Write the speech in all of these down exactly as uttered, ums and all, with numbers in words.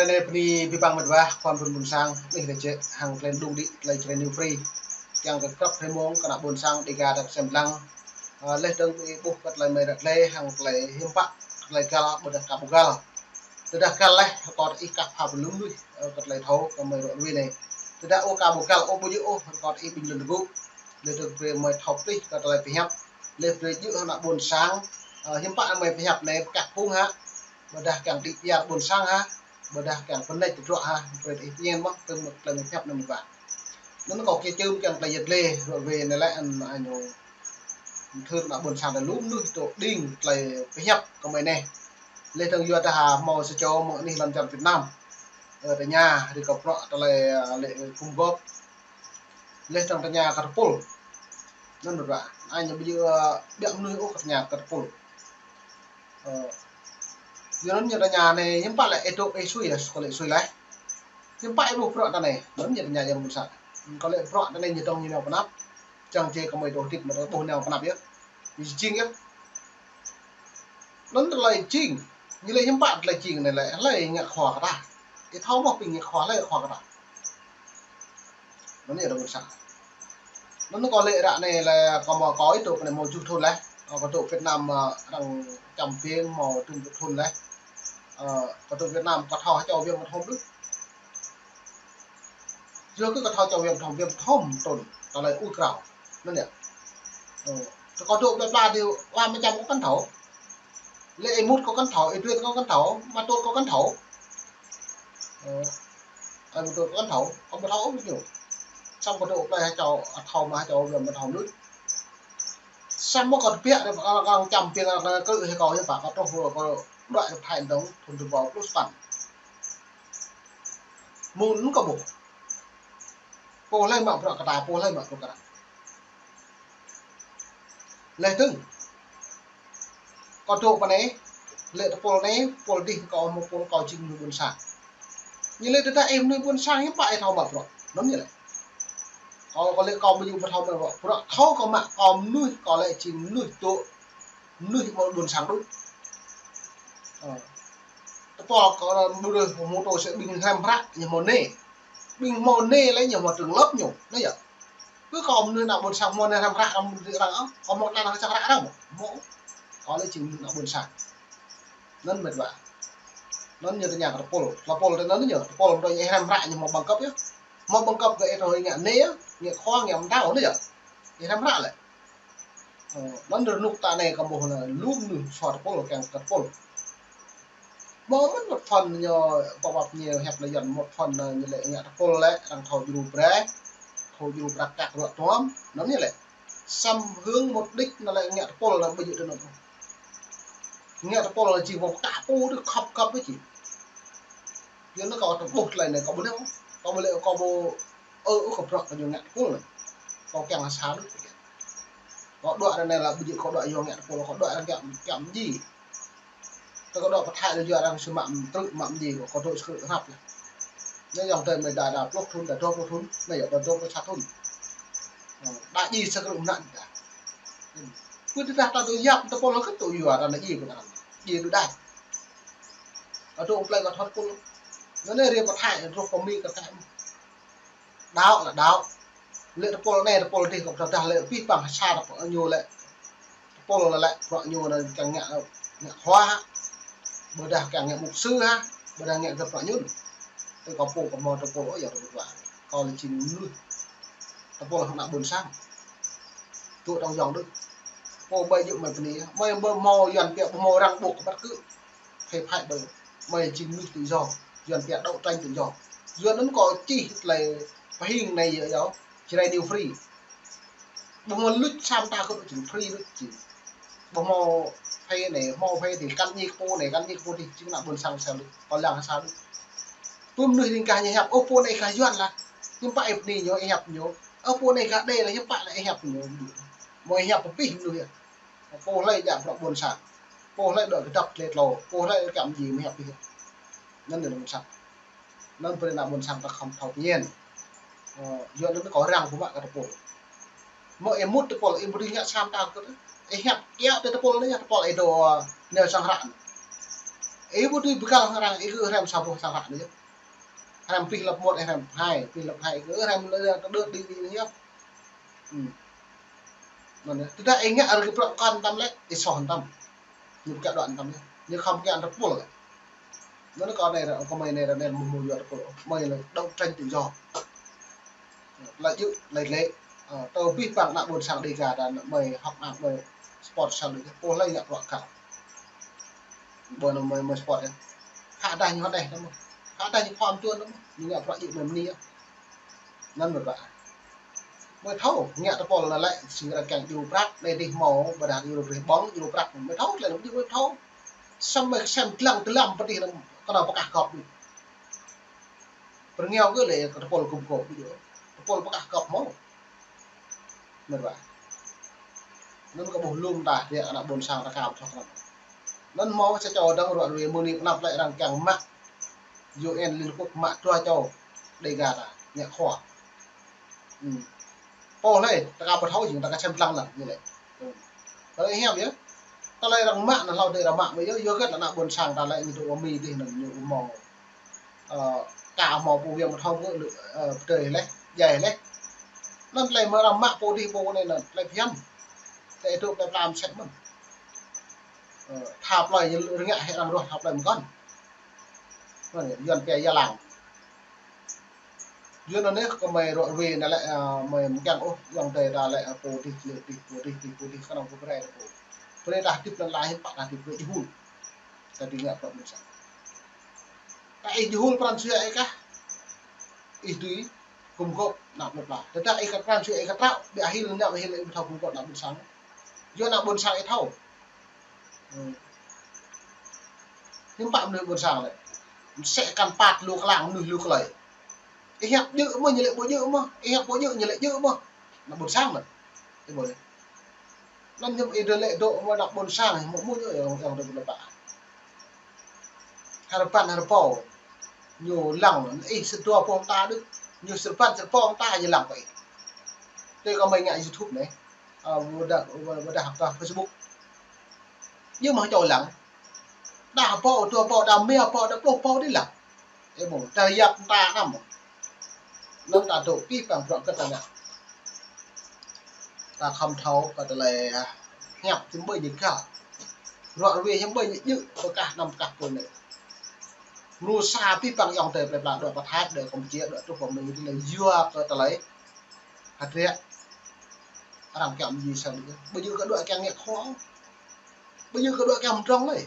Lĕ bơni abih bang mĕt wa, khua pơrun ƀôn sang, anih lĕ jĕ, hăng tơlơi đung đĭ, tơlơi Jrai New Free. Kiăng kơ krăp hơmông kơ ană ƀôn sang, Dega ta sem lăng. Ơ, lĕ dơ̆ng ih ƀuh kơ tơlơi mơi ră lĕ, hăng tơlơi hiư̆m pă, tơlơi găl, ƀôdah ka ƀu găl. Tơdah găl lĕ, rơkâo ih kah pha pơlŭm lui, ơ, kơ tơlơi thâo, kơ mơi ră lui anai. Tơdah ôh ka ƀu găl, ôh ƀu djơ̆ ôh, rơkâo ih ƀing lŏn tơgŭ. Lĕ dơ̆ng brơi mơi thâo pơplih kơ tơlơi pơhiăp. Lĕ brơi djơ̆ hăng ană ƀôn sang, ơ, hiư̆m pă mơi pơhiăp anai, pơkă phung hă. Ƀôdah kiăng đĭ pơyơr ƀôn sang hă, ƀôdah kiăng pơnĕč tơdruă hă, brơi ih pơñen mơ̆n, tơm mơ̆ng tơlơi mơi pơhiăp anŭn mơ̆n wa. Anŭn kâo kiăng čơm kiăng tơlơi yet lĕ, ră ruai anai lĕ, anŭn, anŭn, thâo ană ƀôn sang ta lŭm mơnuih tŭ đing tơlơi pơhiăp kơ mơi anai. Lĕ dơ̆ng yua dah hmâo sa čô mơ̆ng anih lŏn čar Việt Nam. Ơ, tơña, rĭ kơ bruă tơlơi, ơ, lĕ gum gôp. Lĕ dơ̆ng tơña kơ tơpul. Anŭn mơ̆n wa, anai ñu ƀu djơ̆, ơ, ƀiă mơnuih ôh kơ tơña kơ tơpul. Ơ, yua anŭn ñu tơña anai, hiư̆m pă lĕ ih dŏ ih sui, ơ, kâo lĕ sui laih. Hiư̆m pă ih ƀuh bruă ta anai, anŭn ñu tơña yơh ƀôn sang. Kâo lĕ bruă ta anai ñu dŏng ñu nao pơanăp. Čang jĕ kơ mơi dŏ hơdip mă ta ƀuh nao pơanăp yơh. Ñu jing yơh. Anŭn tơlơi jing. Ñu lĕ hiư̆m pă tơlơi jing anai lĕ, hlơi ngă khua kơ ta. Ih thâo mơ̆ ƀing ngă khua, hlơi khua kơ ta. Anŭn yơh ƀôn sang. Anŭn kâo lĕ ră anai lĕ kâo hmâo kâo ih dŏ pơ anai hmâo tơjuh thŭn laih. Ơ, kâo dŏ Việt Nam, ơ, arăng čăm ping hmâo tơjuh thŭn laih. Ơ, kâo dŏ Việt Nam kâo thâo hơčâo Việt Nam thom đôč. Yua kơ kâo thâo hơčâo Việt Nam thom, Việt Nam thom tŭn, tơlơi ur krao. Anŭn yơh. Ơ, tơ kâo dŏ plơi pla dih wa mơčăm kâo kăn thâo. Lĕ ih mŭt kâo kăn thâo, ih dui kâo kăn thâo, mă tŭt kâo kăn thâo. Ơ, ih mă tŭt kâo kăn thâo, kâo ƀu thâo ôh ñu. Samơ̆ kâo dŏ plơi hơčâo, ơ, thâo mă hơčâo Việt Nam thom đôč. Samơ̆ kâo tơbiă dih, kâo, kâo čăm ping, kâo krư̆ hĭ kâo hiư̆m pă, kâo truh kâo đuaĭ kơ Thái dơ̆ng, thŭn dua rơbâo pluh sapăn. Mơ̆n kâo ƀuh. Pô hlơi mă bruă kơ ta, pô hlơi mă bruă kơ ta. Lĕ dơ̆ng. Kâo dŏ pơ anai, lĕ tơpul anai, tơpul dih kâo hmâo tơpul kâo jing mơnuih ƀôn sang. Ñu lĕ tơdah ih mơnuih ƀôn sang hiư̆m pă ih thâo mă bruă. Anŭn ñu lĕ. Kâo, kâo lĕ kâo ƀu djơ̆ ƀu thâo mă bruă. Bruă thâo kâo mă kâo mơnuih, kâo lĕ jing mơnuih dŏ, mơnuih mơ̆ ƀôn sang đôč. Ơ. Tơpul kâo mơnuih hmâo mơtô sĕ ƀing hrăm hră ñu hmâo nê. Ƀing hmâo nê lĕ ñu hmâo trường lớp ñu. Anai yơh. Kơ kâo mơnuih ană ƀôn sang hmâo nê hrăm hră, kâo mơnuih arăng, ơ, kâo hmâo tơlơi arăng čang hră arăng, hmâo. Kâo lĕ jing mơnuih ană ƀôn sang. Anŭn mĕt wa. Anŭn ñu tơña kơ tơpul. Tơpul tơ anŭn ñu, tơpul mơ̆ ih hrăm hră ñu hmâo bằng cấp yơh. Hmâo bằng cấp kơ ih thâo ngă nê yơh, ngă khua, ngă mơtao anai yơh. Ih hrăm hră lĕ. Ơ, anŭn rơnŭk ta anai kâo ƀuh lĕ lŭm mơnuih sua tơpul kiăng kơ tơpul. Hmâo mơ̆n một phần ñu pơwăp ñu hiăp lĕ Yuan một phần ñu lĕ ngă tơpul lĕ arăng thâo djru brơi, thâo djru prăk kăk ruă tuam, anŭn ñu lĕ. Samơ̆ hướng mục đích ñu lĕ ngă tơpul lĕ ƀu djơ̆ tơ anŭn. Ngă tơpul lĕ jing ƀu kă pô đôč khăp khăp đôč jing. Yua anŭn kâo tơƀuh tơlơi anai kâo ƀu lĕ, kâo ƀu lĕ kâo ƀu, ơ, ơ, kâo bruă kơ ñu ngă tơpul anai. Kâo kiăng sa đôč. Kâo dŏ ră anai lĕ ƀu djơ̆ kâo dŏ yua ngă tơpul, kâo dŏ arăng kiăng, kiăng mơji. Tơ kâo dŏ pơ Thái lĕ yua arăng sư̆ mă mơtrư̆ mă mơji, kâo dŏ sơkrư̆ hơnăp lĕ. Anai yơh tơ mơi đa đa pluh thŭn, đa dua pluh thŭn, anai yơh đa dua pluh sa thŭn. Ơ, đa ji sơkrư̆ mơnă đa. Pơ tơdah ta dŏ yap tơpul kơ tŭ yua ta anai ji pơ arăng. Ji tŭ đa. Adô̆ plơi kâo thâo tơpul. Anai rĭm pơ Thái, truh pơ Mi kơ Thái. Đaŏ lĕ đaŏ. Lĕ tơpul anai, tơpul dih kâo pơdah lĕ abih bang sa tơpul ñu lĕ. Tơpul lĕ, lĕ bruă ñu anai kiăng ngă, ngă khua hă. Ƀôdah kiăng ngă mục sư hă. Ƀôdah ngă gơ̆ bruă ñu. Tơ kâo pô kâo hmâo tơpul ôh yơh tơpul wa. Kâo lĕ jing mơnuih. Tơpul hăng ană ƀôn sang. Tŭ tŏng yŏng đôč. Pô ƀai djơ̆ mơi pơni. Mơi ƀu hmâo Yuan pia ƀu hmâo răng ƀôk kơ băt kơ. Phê phai ƀơi. Mơi jing mơnuih tự do. Yuan pia đấu tranh tự do. Yuan anŭn kâo čih tơlơi pơhing anai yơh yơh. Jrai New Free. Ƀu hmâo luč sa mơta kơ jing free luč jing. Ƀu hmâo phê anai, hmâo phê dih, kăn ñik pô anai, kăn ñik pô dih, jing ană ƀôn sang sa luč. Kâo lăng sa luč. Pơ mơnuih ring gah ñu hiăp, ơ, pô anai gah Yuan lah. Hiư̆m pă ih pơni ñu, ih hiăp ñu. Ơ, pô anai gah Đê lah, hiư̆m pă lah ih hiăp ñu. Mơi hiăp pơpih mơnuih yơh. Pô hlơi djă bruă ƀôn sang. Pô hlơi dŏ kơdăp tlê tlô. Pô hlơi kiăng mơji mơhiăp ih. Anŭn yơh ƀôn sang. Anŭn brơi ană ƀôn sang ta khŏm thâo pơñen. Ơ, yua anŭn kâo răng pơmă kơ tơpul. Mơ̆ ih mŭt tơpul, ih ƀu dưi ngă sa mơta kơ. Ih hiăp, ih hiăp tơpul anai, tơpul ih dŏ, ơ, nao sang hră. Ih ƀu dưi bơkal hăng arăng, ih kơ hrăm sa boh sang hră anai yơh. Hrăm pih lăp một, hrăm hai, pih lăp hai, ih kơ hrăm lơ tơdơ̆t đĭ đĭ anai yơh. Hmm. Anŭn yơh. Tơdah ih ngă rơgơi bruă kơ anŭn tăm lĕ, ih soh anŭn tăm. Ñu pơkă đuaĭ anŭn tăm yơh. Ñu khŏm kiăng tơpul lĕ. Anŭn kâo anai ră, kâo mơi anai ră anai mơ̆ mơ̆ yua tơpul. Mơi lĕ đấu tranh tự do. Lĕ djơ̆, lĕ lĕ. Ơ, tơ abih bang ană ƀôn sang Dêga ta, ană mơi hŏk, ană mơi sport sang Dêga. Pô hlơi ngă bruă kơ. Ƀơi anŭn mơi, mơi sport yơh. Khă dah ñu hơdeh tơmơ̆. Khă dah ñu khŏm tuan tơmơ̆. Ñu ngă bruă djơ̆ mơi mơni yơh. Anŭn mơi ƀă. Mơi thâo, ngă tơpul anŭn lĕ, sĭt arăng kiăng djru prăk, anai dih hmâo, ƀôdah djru brơi ƀơ̆ng, djru prăk. Mơi thâo, tơlơi anŭn djru mơi thâo. Samơ̆ mơi sem dlăng dơlăm pơdih anŭn, kơnơ̆ng pơkah gŏp anŭn. Pơrơngiao kơ lĕ kơ tơpul gum gôp ƀu djơ̆. Tơpul pơkah gŏp hmâo. Mơi ƀă. Anŭn kơ ƀuh lŏm ta, ră ană ƀôn sang ta kâo thâo krăn. Anŭn hmâo sa čô dơ̆ng ră ruai mơni pơnăp lĕ arăng kiăng mă U N Liên Hợp Quốc mă dua čô Dêga ta, ngă khua. Hmm. Pô hlơi, ta kâo ƀu thâo jing ta kơ sem dlăng anŭn, ñu lĕ. Hmm. Tơlơi hiam yơh. Tơlơi arăng mă anŭn hlâo dêh arăng mă mơi yơh, yua kơ ană ƀôn sang ta lĕ ñu dŏ Mi dih anŭn ñu hmâo. Ơ, ta hmâo pô Việt mă thâo gơ̆ lĕ, ơ, pơdơi leh, djai leh. Anŭn tơlơi mơ̆ arăng mă pô dih pô anai anŭn, tơlơi phiăn. Tơlơi dŏ tơlơi plam sĕ mơ̆n. Ơ, tha plơi ñu rơngiă hĭ arăng ruah tha plơi mơ̆n kơnơ̆ng. Anŭn, Yuan pia Gia Lăng. Yuan anai kơ mơi ră ruai anai lĕ, ơ, mơi mơ̆ kiăng ôh, Yuan tơi ta lĕ, ơ, pô dih, lĕ dih, pô dih, dih, pô dih, kơnơ̆ng pô brơi ta pô. Brơi ta hơdip lăn lai hiư̆m pă ta hơdip brơi jơhul. Ta dưi ngă bruă ƀôn sang. Ta ih jơhul pran jua ih kah. Ih dưi gum gôp ană plơi pla. Tơdah ih kơ pran jua ih kơ trăo, ƀiă hil ană ƀiă hil ih ƀu thâo gum gôp ană ƀôn sang. Yua ană ƀôn sang ih thâo. Hmm. Hiư̆m pă mơnuih ƀôn sang lĕ. Mơsĕ kăn pat lu klang mơnuih lu klơi. Ih hiăp djơ̆ mơ̆ ñu lĕ ƀu djơ̆ mơ̆. Ih hiăp ƀu djơ̆ ñu lĕ djơ̆ mơ̆. Ană ƀôn sang lĕ. Ih ƀuh lĕ. Anŭn hiư̆m ih dŏ lĕ dŏ mơ̆ ană ƀôn sang mơ̆ mơ̆ ñu yang, yang dŏ lĕ ƀă. Hơrơbăn hơrơbâo. Ñu lăng, ih sĭt dua boh mơta đôč. Ñu sĭt rơbăn sĭt rơbâo mơta ñu lăng kơ ih. Tui kơ mơi ngă YouTube anai. Ơ, ƀôdah, ƀôdah kơ Facebook. Ñu mơ̆ čô lăng. Đa rơbâo, dua rơbâo, đa rơma rơbâo, đa pluh rơbâo đĭ lăng. Ih ƀuh, ta yap mơta anăm. Anŭn ta dŏ pih pang bruă kơ ta ngă. Ta khŏm thâo kơ tơlơi, ơ, hiăp hiư̆m ƀơi ñu găl. Ră ruai hiư̆m ƀơi ñu djơ̆, pơkah anăm pơkah pô anai. Mrô sa pih pang ayŏng adơi plơi pla dŏ pơ Thái, dŏ Campuchia, dŏ truh pơ Mi, tơlơi yua kơ tơlơi hơdră. Arăng kiăng mơyui sang dih. Ƀu djơ̆ kơ dŏ kiăng ngă khua. Ƀu djơ̆ kơ dŏ kiăng mơdrŏng lơi.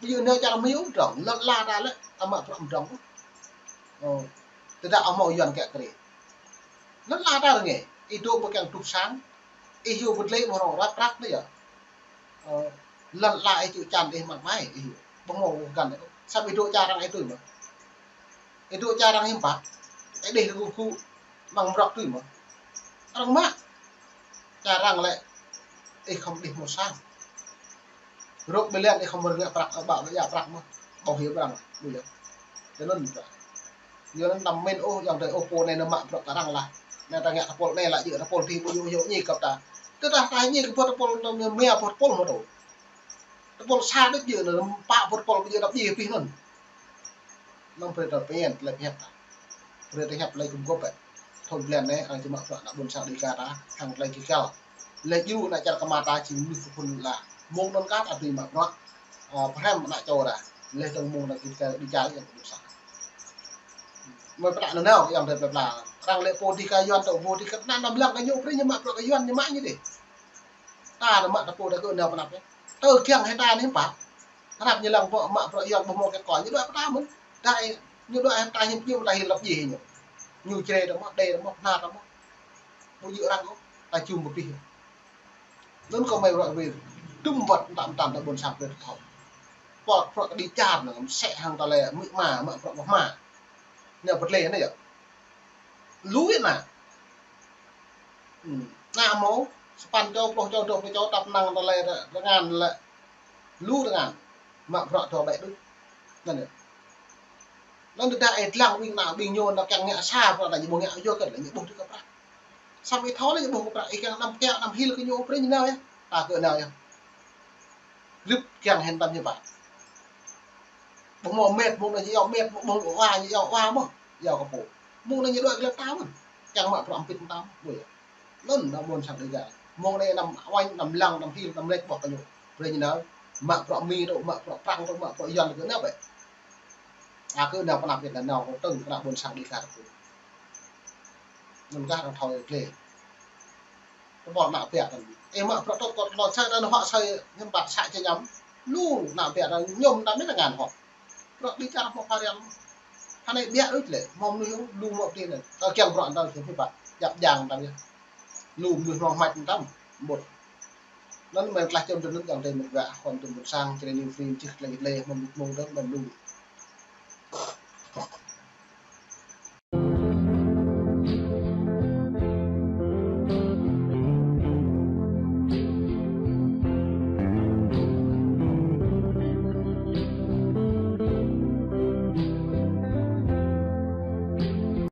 Ƀu djơ̆ nao čar Mi ôh mơdrŏng. Lŏn ala ta lĕ, ta mă bruă mơdrŏng. Ơ, tơdah hmâo Yuan kiăng kri. Lŏn ala ta rơngai. Ih dŏ ƀu kiăng tŭ sang. Ih yua ƀu dlei ƀu rŏng rap rap anai yơh. Ơ, lŏn ala ih ču čan ih mă mai ih yua. Ƀu hmâo găn ih. Samơ̆ ih dŏ čar arăng ih tui mơ̆. Ih dŏ čar arăng hiư̆m pă. Ih đih rơgŭ gŭ. Mơ̆ng mrŏk tui mơ̆. Arăng mă. Čar arăng lĕ. Ih khŏm đih mơ̆ sang. Rŏk ƀơi lŏn ih khŏm rơngiă prăk, ƀă ƀă ia prăk mơ̆. Ƀu hiư̆m arăng. Ƀu yơh. Tui anŭn ta. Yua anŭn tơdah mĭn ôh, yang tơi ôh pô anai nao mă bruă kơ arăng lah. Anai ta ngă tơpul anai lah, djơ̆ tơpul dih ƀu djơ̆ djơ̆ ñi kơ ta. Tơdah ta ñi kơ pô tơpul anŭn mia pô tơpul mơ̆ tŭ. Tơpul sa đôč djơ̆ anŭn, pă pô tơpul ƀu djơ̆ đăp djai pih anŭn. Anŭn brơi ta pơmĭn, tơlơi pơhiăp ta. Brơi ta hiăp tơlơi gum gôp ƀĕ. Thun blan anai, arăng či mă bruă ană ƀôn sang Dêga ta, hăng tơlơi gơ̆ găl. Lĕ djru ană čar kơ mă ta či mơnuih kơ phun lah. Mơ̆ng anŭn kah ta dưi mă bruă. Ơ, pơhrăm ană čô ta. Lĕ tơ̆ng mơ̆ng ta gơ̆ găl djru yang kơ ƀôn sang. Mơi pơtă nanao yang dơi plơi pla. Arăng lĕ pô dih kơ Yuan tơ pô dih kơ anăn anăm lăng kơ ñu brơi ñu mă bruă kơ Yuan ñu mă ñu dih. Ta anăm mă tơ pô ta kơ nao pơ anăp yơh. Tơ kiăng hĭ ta anai pă. Anăp ñu lăng pô mă bruă Yuan ƀu hmâo kơ kơ ñu dŏ pơ ta mơ̆n. Dai ñu dŏ hĭ ta hiư̆m ñu ta hĭ lăp djai hĭ ñu. Ñu čre ta mơ̆, đe ta mơ̆, hna ta mơ̆. Ƀu djơ̆ arăng ôh, ta čum pơpih. Anŭn kơ mơi ră ruai. Tŭm wơ̆t mơtam mơtam ta ƀôn sang brơi ta thâo. Pô bruă kơ đĭ čar anŭn mơsĕ hăng tơlơi mĭ ma, mă bruă mă hma. Anai pơtlê anai yơh. Lui anai. Hmm. Ană hmâo, sapăn čô, pluh čô, dua pluh čô, tăp năng tơlơi rơngan lĕ. Lu rơngan. Mă bruă dua ƀĕ đôč. Anŭn yơh. Anŭn tơdah ih lăng ƀing ană ƀing ñu anŭn kiăng ngă sa bruă anŭn ñu ƀu ngă yua kơ lĕ ñu ƀuh dih kơ prăk. Samơ̆ ih thâo lĕ ñu ƀuh kơ prăk, ih kiăng anăm kiăng anăm hil kơ ñu brơi ñu nao yơh. Ta kơ nao yơh. Lip kiăng hĭ tăm ñu pă. Ƀu hmâo met, mơ̆ng anai ñu iâu met, mơ̆ng ƀu wa ñu iâu wa mơ̆n, iâu kơ pô. Mơ̆ng anai ñu đuaĭ glaĭ ta mơ̆n. Kiăng mă bruă hơbĭt ta mơ̆n, ƀuh yơh. Anŭn ană ƀôn sang Dega. Mơ̆ng anai anăm wănh, anăm lăng, anăm hil, anăm lĕč ƀôh kơ ñu. Brơi ñu nao mă bruă Mi tŭ, mă bruă Prăng tŭ, mă bruă Yuăn kơ nao bĕ. A kơ nao pơ anăp Việt Nam nao kơ tơ̆ng kơ ană ƀôn sang Dega tŭ. Anŭn kah arăng thâo gleh. Kơ ƀôh ană ƀiă anŭn. Ih mă bruă tŭ kơ tơlơi sai anŭn hŏ sai hiam ƀă sa čơ ñăm. Lu ană ƀiă anŭn ñŭm ta mĭn ngăn hŏ. Bruă đĭ čar hmâo pharian. Hơnai ƀiă đôč lĕ, hmâo mơnuih lu mơ̆ tih lĕ. Tơl kiăng bruă anŭn tơl hiam ƀă. Djăp djang ta yơh. Lu mơnuih hlŏng hmač anŭn tăm. Ƀuh. Anŭn mơ̆n klah čôm tơnŭn yang tơi mơ̆n gah hŏm tơm ƀôn sang, čơrê ni free, čih tơlơi gleh, hmâo mơnuih mơ̆ng tơl, hmâo lu.